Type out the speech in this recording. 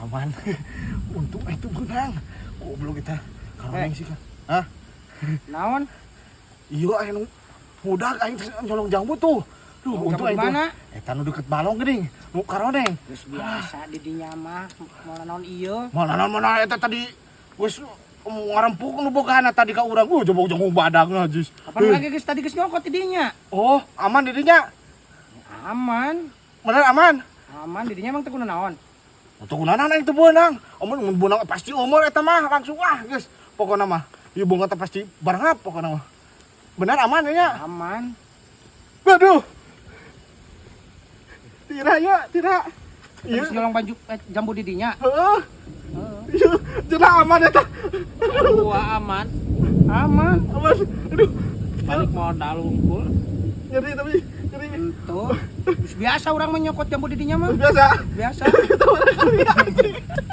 Aman. Untung itu beunang. Goblok kita. Karoneng sih kan. Hah? Naon? Iya, aya nu ngudag aing teh nyolong jambu tuh. Duh, Nyolong untung jambu aing di tuh. mana? Eta nu deket balong geuning, nu karoneng. Geus biasa di dinya mah, moal naon ieu. Mana mana eta tadi geus ngarempuk nu bogana tadi ka urang. Jebok jangkung badag najis. Kapan lagi geus tadi geus nyokot di dinya? Oh, aman di dinya. Aman. Bener aman. Aman di dinya, emang teu naon. Untuk kunaon aing teu beunang? Amun mun beunang pasti umur eta mah langsung ah geus. Pokona mah ieu bunga teh pasti barangap pokona mah. Bener aman ya? Aman. Waduh. Tidak ya, tidak. Iya. Terus nyolong baju jambu di dinya. Heeh. Heeh. Iya, jelas aman eta. Wah, aman. Aman. Aman. Aduh, Balik modal unggul. Nyeri tapi nyeri. Itu. Geus biasa urang mah nyokot jambu di dinya mah. Biasa. Biasa. Kita mana kali ya.